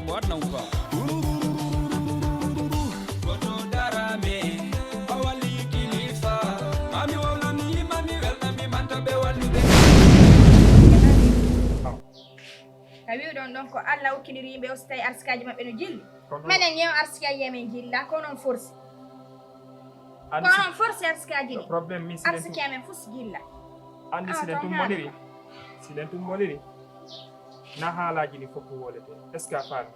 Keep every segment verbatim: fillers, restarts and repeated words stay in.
Waɗnam quoi. Goto darame, a walli kilifa. Mami wawlami, mami welnami, manta ɓe wallude. A wi'uɗon ɗon ko Allah okkiniri yimɓe o, si tawi arsikaaji maɓɓe no jilli? Menen yew arsikaaji amen jilla, ko non forsi. Ko non forsi arsikaaji ɗi. Problème min si len arsiki amen fof jilla. Andi si len tummoniri, si len tummoniri, na haalaaji ɗi fof wolete. Est-ce que a faami?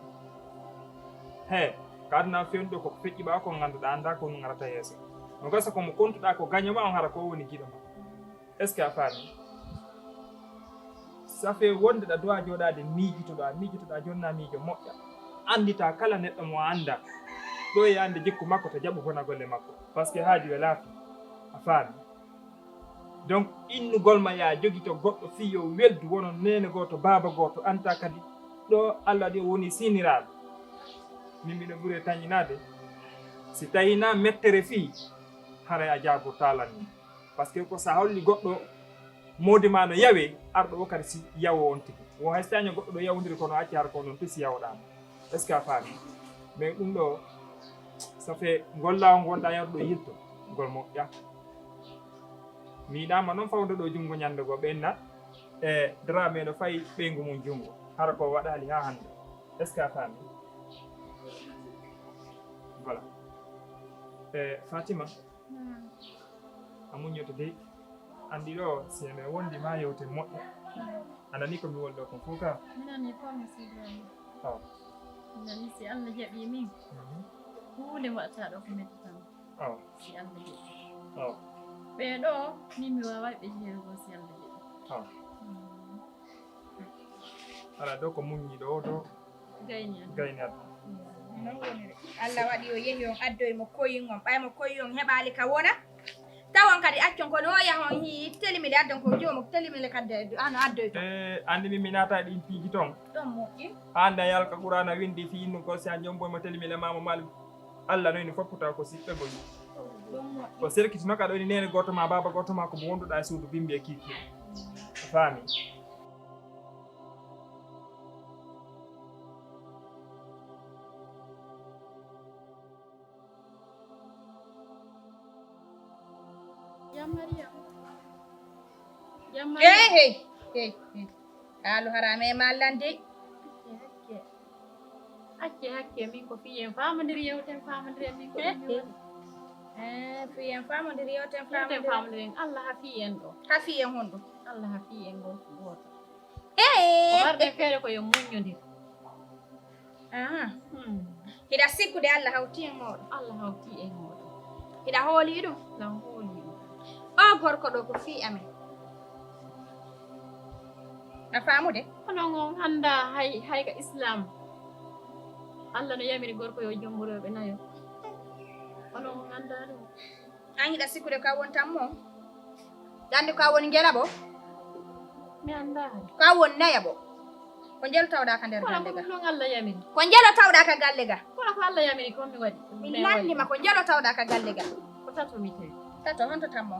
He, ko aduna fewndo ko feƴƴi ɓaawo ko ngannduɗaa anndaa ko ngarata yeeso. No gasa ko mo kontuɗaa ko gaño ma on hara ko woni giɗo ma. Est-ce que a faami? Ça fait wonde ɗa doit jooɗaade miijitoɗaa, miijitoɗaa jonna miijo moƴƴa. Anndita kala neɗɗo mo a anndaa. Ɗo e annde jikku makko to jaɓu bona golle makko. Parce que haaju e laafi. A faami? Donc, innugol ma yaa jogito goɗɗo fii yo weldu wono neene gooto, baaba gooto, anta kadi ɗo Allah ɗi o woni siniraaɗo. Min mbiɗo ɓuri e tañinaade. Si tawi na mettere fii, haray a jaabotalan ni. Parce que ko sa holli goɗɗo moodi ma no yawe, arɗo o kadi si yawo on tigi. Wo hay si taño goɗɗo ɗo yawdiri kono acci har ko non to si yawoɗaama. Est-ce que a faami? Mais ɗum ɗo, ça fait ngol laawol ngonɗaa yawtuɗo yilto, ngol moƴƴa. Mi yiɗaama noon fawde ɗo junngo ñannde goo ɓenna, e drame no fayi ɓeyngu mum junngo. Hara ko waɗaali haa hannde. Est-ce que a faami? Voilà. E Fatima, a muññoto dey. Anndi ɗo, si en wondi ma yewte moƴƴa. A nani ko mi woni ɗo kon fof ka? Mi nani fof, mi sii ɗo. Aw. Mi nani si Allah jaɓii min. Mhm. Huunde mbaɗataa ɗo ko mettitam. Aw. Si Allah jaɓii. Aw. Ɓee ɗo, min mi waaway ɓe jeerugol si Allah jaɓii. Aw. Mm. Alaa ɗo ko muññi ɗo, ɗo. Gayni aduna. Gayni aduna. Noon woniri. Allah waɗi o yehi on addoyi mo koyin on. Ɓay mo koyin on heɓaali ka wona. Tawon kadi accon kono o yahon hi telimile addon ko joomum telimile kadde ano addoy to. E anndi min mi naata e ɗin piiji ton. Ɗon moƴƴi. Haa nda yalka Qur'aana winndi fii innugol si a jomboy mo telimile maa mo mal. Allah noyni foppata ko siɓɓe goy. Ɗon moƴƴi. Ko serkitino ka ɗoni neene gooto ma baaba gooto ma ko mo wonduɗa e suudu bimbi e kiiki. A faami? Jam Mariam. Jam Mariam. Hey, hey, hey, hey. Kaalu haraame e mallande. Acce, acce. Acce, acce. Min ko fiyen faamondiri yewten faamondiri min ko ɗum mi waɗi. Eh, fiyen faamondiri yewten faamondiri. Yewten faamondiri. Allah ha fiyen ɗo. Ha fiyen honɗo? Allah ha fiyen go-, gooto. Ko marɗen feere ko yo muññondir. Aha. Hmm. Hiɗa sikkude Allah hawti e mooɗon? Allah hawti e mooɗon. Hiɗa hooli ɗum? Lan hooli ɗum. O gorko ɗo ko fii amen. A faamude? Onon on anndaa hay, hay ka Islam. Allah no yamiri gorko yo jombo rewɓe nayo. Onon on anndaa ɗum. An hiɗa sikkude ko a woni tammo? Ɗa anndi ko a woni ngelaɓo? Mi anndaa. Ko a woni nayaɓo? Ko njelo tawɗa ka nder galle ga? Kono ɗum noon Allah yamiri. Ko njelo tawɗa ka galle ga? Kono ko Allah yamiri ko mi waɗi. Mi lanndima ko njelo tawɗa ka galle ga? Ko tato mi tawi. Tato, honto tammo?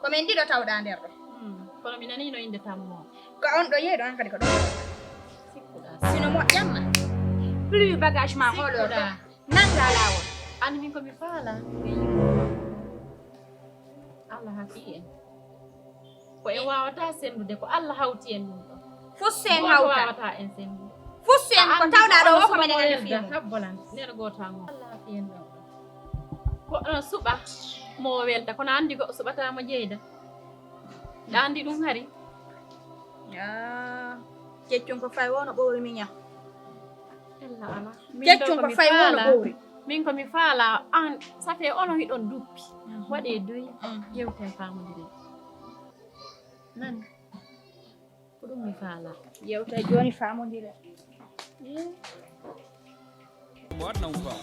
Ko men ɗiɗo tawɗa nder ɗo. Hmm. Kono mi naniino innde tammo. Ko on ɗo yeeɗo an kadi ko ɗo. Sikkuɗa. Sino moƴƴan ma. Plus bagage ma hoolo ɗo. Sikkuɗa. Nannga laawol. Anndi min ko mi faala, ko yimɓe. Allah hafi en. Ko en waawata senndude, ko Allah hawti en ɗum ɗo. Fus en hawta. Gooto waawata en senndude. Fus en ko tawɗa ɗo o ko menen anndi fiimu. Habbolan, neɗɗo gooto an o. Allah hafi en ɗum ɗo. Goɗɗo no suɓa mo welta, kono anndi goɗɗo suɓata mo jeyda. Ɗa anndi ɗum hari? Ah, keccum ko fay wono ɓowri miña. Ella ala. Keccum ko fay wono ɓowri. Min ko mi faala, an, ça fait onon hiɗon duppi. Mhm. Waɗe doyi, mhm, yewten faamondire. Nani? Ko ɗum mi faala. Yewta jooni faamondire. Eh. Waɗnam quoi.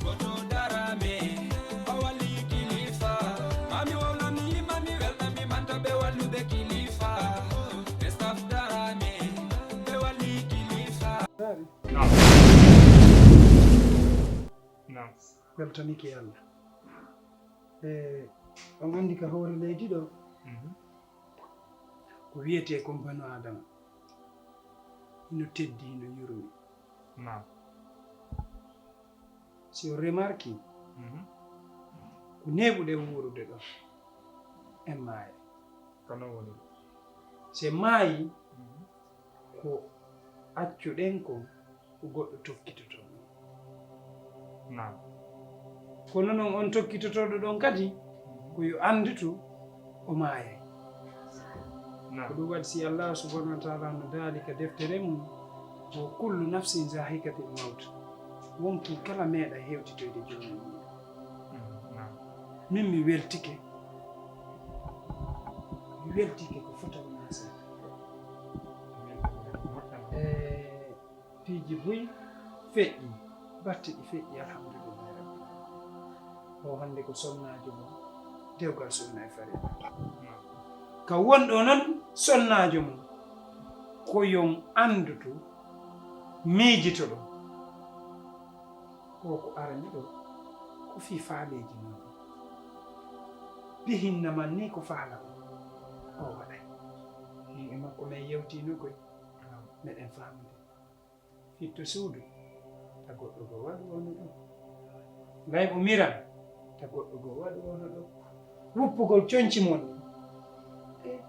Goto darame, o walli kilifa. Mami wawlami, mami welnami, manta ɓe wallude kilifa. Ɓe staff darame, ɓe walli kilifa. Naam. Naam. Weltanike Allah. E, on anndi ka hoore leydi ɗo, mhm, ko wiyetee ko banu Aadama. no teddi, no yurmi. Naam. Si on remarki, mhm, ko neeɓuɗe wuurude ɗon en maaye. Ko non woni. Si en maayi, mhm, ko accuɗen kon, ko goɗɗo tokkitoto ɗum. Naam. Kono non on tokkitotooɗo ɗon kadi, mhm, ko yo anndutu o maayay. Naam. Ko ɗum waɗi si Allah subhanahu wa taala no daali ka deftere mum, "Wa kullu nafsin zaa'iqatul mawt." Wonkii kala meeɗa hewtitoyde jooni mum. Mhm, naam. Min mi weltike. Mi weltike ko fota wonaa seeɗa. Eh, piiji buy feƴƴi, batte ɗi feƴƴi, alhamdulillahi rabbil alamin. O hannde ko sonnaajo mum, dewgal sunna e farilla. Ka wonɗo non sonnaajo mum, ko yon anndutu, miijitoɗo. Ko ko arani ɗo, ko fii faaleeji mum. Bihinna man ni ko faala o, o waɗay. Min e makko men yewtiino koy, meɗen faamude. Fitto suudu, ta goɗɗo goo waɗu ono ɗo. Layɓo miran, ta goɗɗo goo waɗu ono ɗo. Wuppugol conci mon ɗin, eh,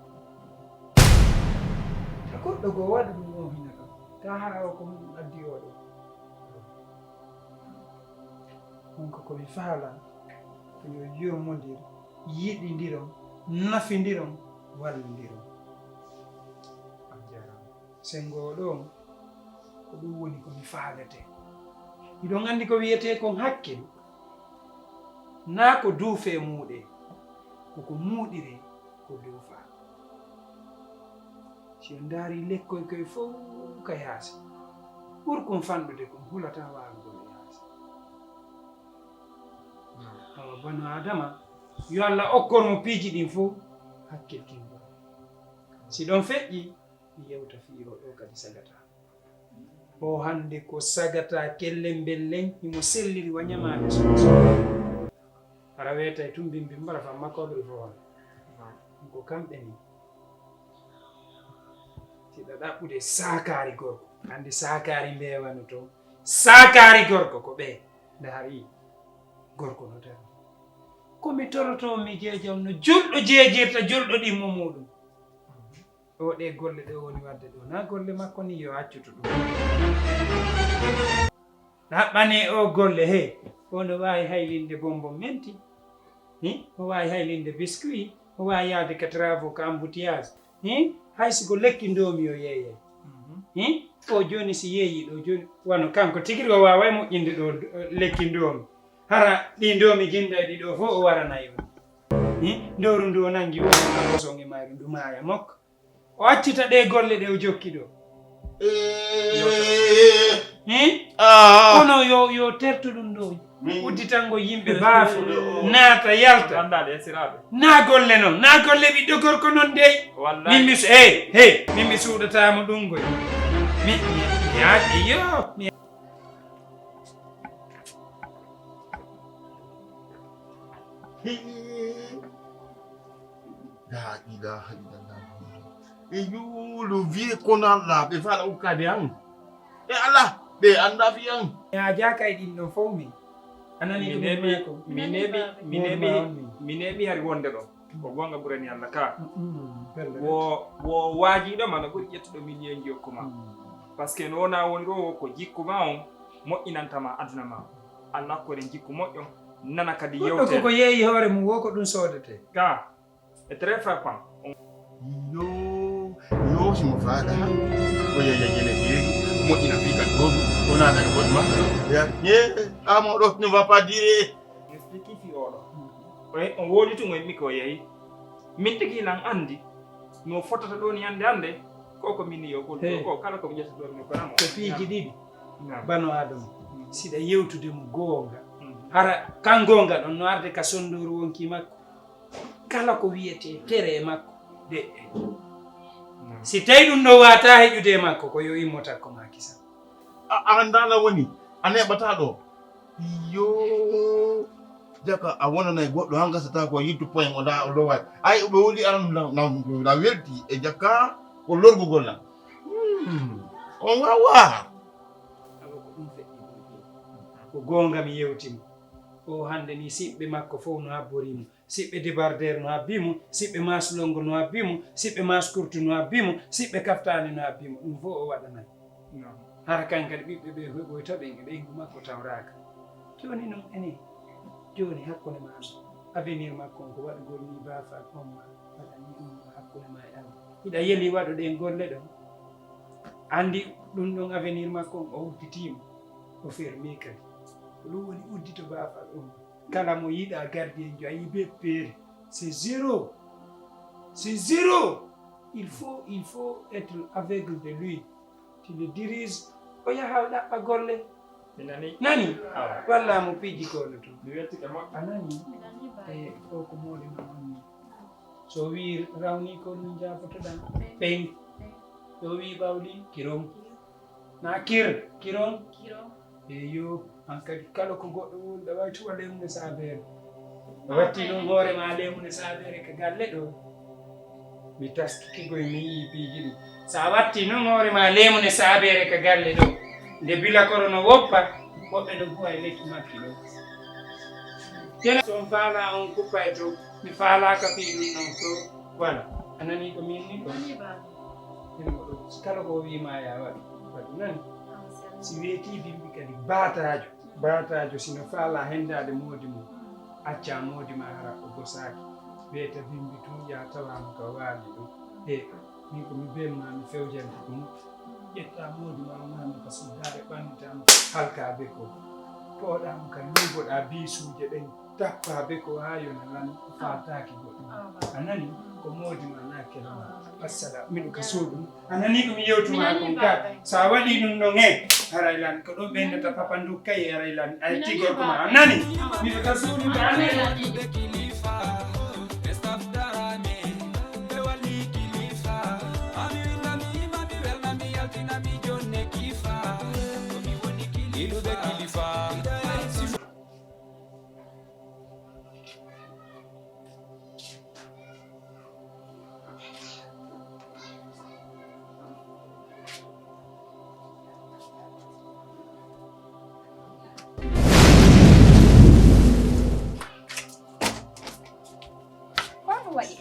ta goɗɗo goo waɗu ɗum o hino ɗo. Ta hara o ko honɗum addi o ɗo. Ɗum ko ko mi faala, ko yo yurmondir, yiɗindiron, nafindiron, wallindiron. On jaaraama. Senngo o ɗon, ko ɗum woni ko mi faalete. Hiɗon anndi ko wiyetee kon hakkil? Naa ko duufee muuɗee, ko ko muuɗiree ko duufaa. Si on ndaari lekkoy koy fow ka yaasi, ɓurkon fanɗude kon hulataa waarugol e yaasi. Awa banu Aadama, yo Alla okkor mo piiji ɗin fow, hakkiltingol. Si ɗon feƴƴi, mi yewta fii o ɗo kadi sagataa. O hannde ko sagataa kellen mbellen, himo selliri wa ñamaande soso. Hara weetay tun mbimbi mbara fa makko ɓuri fo hon. Ko kamɓe ni. Tiɗa ɗaɓɓude saakaari gorko. Anndi saakaari mbeewano to. Saakaari gorko ko ɓe. Nde hari gorko no tan. Ko mi toroto mi jeejam no julɗo jeejirta julɗo ɗimmo muuɗum. O ɗe golle ɗe woni waɗde ɗo, na golle makko ni yo accutu ɗum. Ɗaɓɓane o golle he, o no waawi haylinde bonbon menti. Hi, o waawi haylinde biscuit, o waawi yaade ka travaux ka embouteillage. Hi, hay si ko lekki ndoomi o yeeyay. Mhm. Hi, o jooni si yeeyi ɗo jooni, wano kanko tigi o waaway moƴƴinde ɗo, eh, lekki ndoomi. Hara ɗi ndoomi jinɗay ɗi ɗo fof o waranay on. Hi, ndowru ndu o nangi o, a boson e mayru ndu maaya mokko. O accita ɗe golle ɗe o jokki ɗo. Eh. Hi? Ah. Kono yo, yo tertu ɗum ɗo. Min udditango yimɓe baafo, naata, yalta. Anndaade e siraaɓe. Na golle noon, na golle ɓiɗɗo gorko noon dey. Wallahi. Min mi su-, hey, hey, min mi suuɗataamo ɗum ngoy. Mi, mi, mi, mi, yo, mi. La ilaha illallah. E yuulu vie kono Allah, ɓe fala ukkade an. E Allah, ɓe annda fi an. Mi haajaaka e ɗin ɗon fof min. A nani ko min neeɓi, min neeɓi, min neeɓi, min neeɓi hari wonde ɗo. Ko goonga ɓurani Allah ka. Mm, mm, pelle. Wo, wo waajiɗo ma no ɓuri ƴettuɗo miliyon ji hokku ma. Mm. Parce que no wona woni ɗo ko jikku ma on moƴƴinanta ma aduna ma. Allah ko en jikku moƴƴo, nana kadi yewtere. Goɗɗo koko yeeyi hoore mum wo ko ɗum soodete. Ka, c'est très frappant. Yo, yo, si mo faada ha. O yeeya jene jeeyi, moƴƴina fi kan ɗo, o naata e goɗɗo makko. Ya, ye, amo ɗo, ne va pas dire. Explique fi oɗo. O, o woodi tun o yimɓe ko yeeyi. Min tigi lan andi. No fotata ɗon yande hande. Ko ko min yo ko, hey, ko kala ko mi ƴetta ɗon ko ramo. Ko piiji ɗiɗi. Naam. Bano Adama. Mm. Siɗa yewtude mo goonga. Mm. Hara kan goonga ɗon no arde ka sondooru wonki makko. Kala ko wiyetee tere e makko, deƴƴe. Naam. Si tawi ɗum ɗo waata heƴude e makko, ko yo immo takko ma kisa. A, a anndaa la woni, a neeɓataa ɗo. Iyo, jaka a wonanay goɗɗo, han gasata ko yittu poyen o ndaa o lowaay. Ay, ɓe woni aran na, na, na welti e jaka ko lorgugol lan. Hmm. On waawaa. Awa ko ɗum feƴƴi ɗum ɗo. Ko goonga mi yewti mo. O hannde ni siɓɓe makko fof no habborii mo. Siɓɓe débardeur no habbii mo. Siɓɓe maas lonngo no habbii mo. Siɓɓe maas kurtu no habbii mo. Siɓɓe kaftaani no habbii mo. Ɗum fof o waɗanay. Hara kan kadi ɓiɓɓe ɓe heɓoyta ɓen e ɓeyngu makko tawraaka. Jooni noon enen, jooni hakkunde maa avenir makko on ko waɗugol ni baafa on ma waɗani on ma hakkunde maa e Allah. Hiɗa yeli waɗu ɗen golle ɗon. Anndi ɗum ɗon avenir makko on o udditiima. O fermi kadi. Ko ɗum woni uddito baafa on. Kala mo yiɗa gardien jo a yi be peere. C'est zéro. C'est zéro. Il faut, il faut être aveugle de lui. Tu le diriges, o yaha o ɗaɓɓa golle. Mi nani. Nani? Awa. Walla mo piiji golle to. Mi wetti ka moƴƴa. A nani? Mi nani ba. E o ko moɗi no wonni. So wi rawni ko ɗum jabotoɗa. Peng. Peng. So wi bawli kirom. Na kir, kiron. Kiron. Eyo, an kadi kala ko goɗɗo woni ɗa wawi tuwa leymude sabeere. A watti noon hoore ma leymude sabeere ka galle ɗo. Mi taskiki koye mi yii piiji ɗum. So a watti noon hoore ma leymude sabeere ka galle ɗo. Nde bila koro no woppa, woɓɓe no buwa e lekki makki ɗo. Tena so on faala on kuppa e to, mi faalaaka fii ɗum ɗon so wala. A nanii ko min ni ɗon? Nanii ba. Ene ko ɗum. Si kala ko o wii ma ya waɗu, waɗu nani. Si weetii bimbi kadi baataajo, baataajo si no faala hendaade moodi mum, acca moodi ma hara o gosaaki. Weeta bimbi tun ya tawa mo ka waali ɗum. E min ko mi bemma mi fewjante ko moƴƴi. Ƴetta moodi ma o ngami ka suddaare ɓannita mo halka be ko. Pooɗa mo ka luuboɗa biisuuje ɗen. Tappa be ko haa yona lan faataaki goɗɗum. A nani ko moodi ma na kelama. Assala miɗo ka suudu. A nani ko mi yewtuma kon ka. Sa waɗi ɗum ɗon he haray lan ko ɗo ɓendata papa ndukka e haray lan ay tigor ko ma a nani. Miɗo ka suudu ka nani. Ko ɗum waɗi?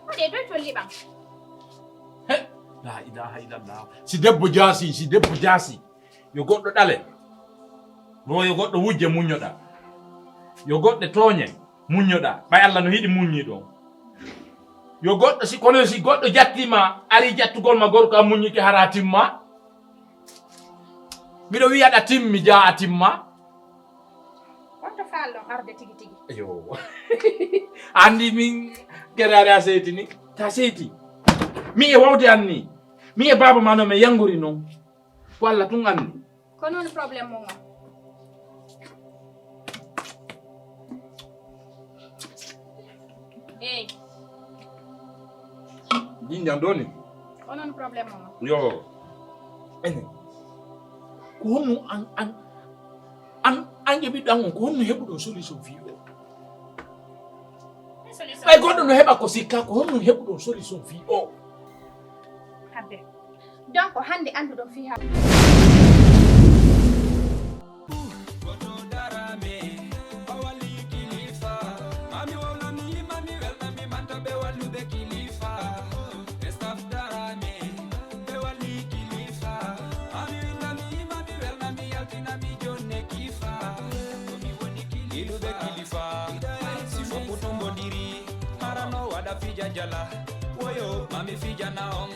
Waɗe doy tolli ɓam. He, la ilaha illallah. Si debbo jaasi, si debbo jaasi. Yo goɗɗo ɗale. Ɗo yo goɗɗo wujje muññoɗa. Yo goɗɗo tooñe muññoɗa. Ɓay Allah no yiɗi muññiiɗo on. Yo goɗɗo si kono si goɗɗo jattiima ari jattugol ma gorko a muññike hara timma. Miɗo wiya ɗa timmi jaa a timma. Honto faalɗon arde tigi tigi? Yo. Andi min geraare a seyti ni. Ta seyti. Mi e wawde anni. Mi e baaba ma no mi yangori non. Walla tun anni. Ko non problème mon on? Eyi. Jinjan doni. Ko non problème mon on? Yo. Ene. Ko honno an an an an ƴeɓiɗo an on ko honno heɓuɗo solution fii o? Ɓay goɗɗo no heɓa ko sikka ko honno heɓuɗo solution fii o? Habbe. Donc hannde annduɗon fii ha. Iluɓe kilifa si foppu tumbodiri harano waɗa fija jala. Woyo mami fijana on.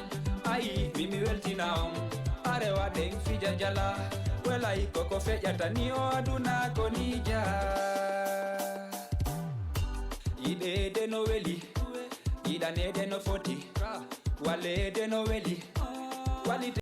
Ayi mimi weltina on. Arewa ɗen fija jala. Welay koko feƴata ni o aduna ko ni ja. Yiɗeede no weli. Yiɗaneede no foti. Waleede no weli. Walite.